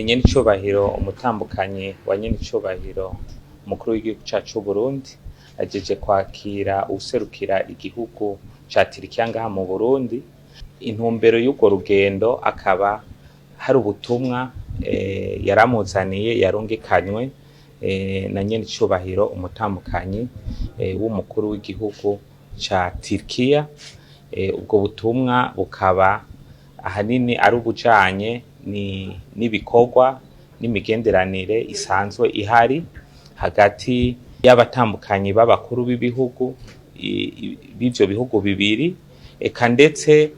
Nyenicubahiro umutambukanyi wa nyenicubahiro umukuru w'igihugu cacu c'Uburundi ajeje kwakira uwuserukira igihugu ca Turikiya ngaha mu Burundi. Intumbero y'urwo rugendo akaba hari ubutumwa yaramuzaniye yarungikanywe na nyenicubahiro umutambukanyi w'umukuru w'igihugu ca Turikiya. Ubwo butumwa bukaba ahanini ari ubujanye n'ibikorwa n'imigenderanire isanzwe ihari hagati y'abatambukanyi b'abakuru b'ibihugu b'ivyo bihugu bibiri, eka ndetse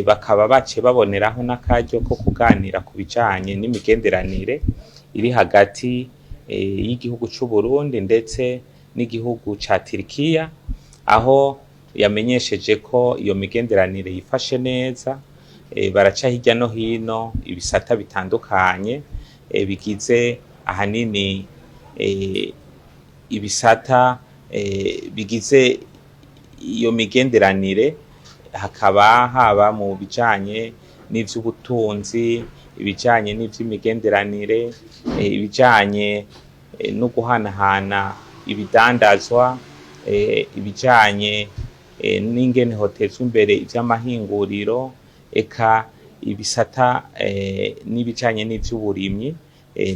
bakaba baciye baboneraho n'akaryo ko kuganira ku bijanye n'imigenderanire iri hagati y'igihugu c'Uburundi ndetse n'igihugu ca Turikiya, aho yamenyesheje ko iyo migenderanire yifashe neza. Baraca hirya no hino ibisata bitandukanye bigize ahanini ibisata bigize iyo migenderanire, hakaba haba mu bijanye n'ivy'ubutunzi, ibijanye n'ivy'imigenderanire, ibijanye no guhanahana ibidandazwa, ibijanye n'ingene hotezwa imbere ivy'amahinguriro, eka ibisata n'ibijanye n'ivy'uburimyi,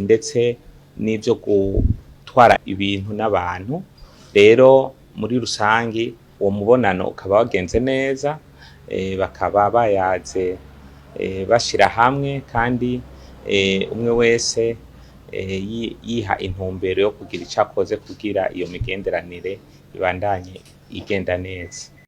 ndetse n'ivyo gutwara ibintu n'abantu. Rero muri rusangi uwo mubonano ukaba wagenze neza, bakaba bayaze bashira hamwe kandi umwe wese yiha intumbero yo kugira ico akoze kugira iyo migenderanire ibandanye igenda neza.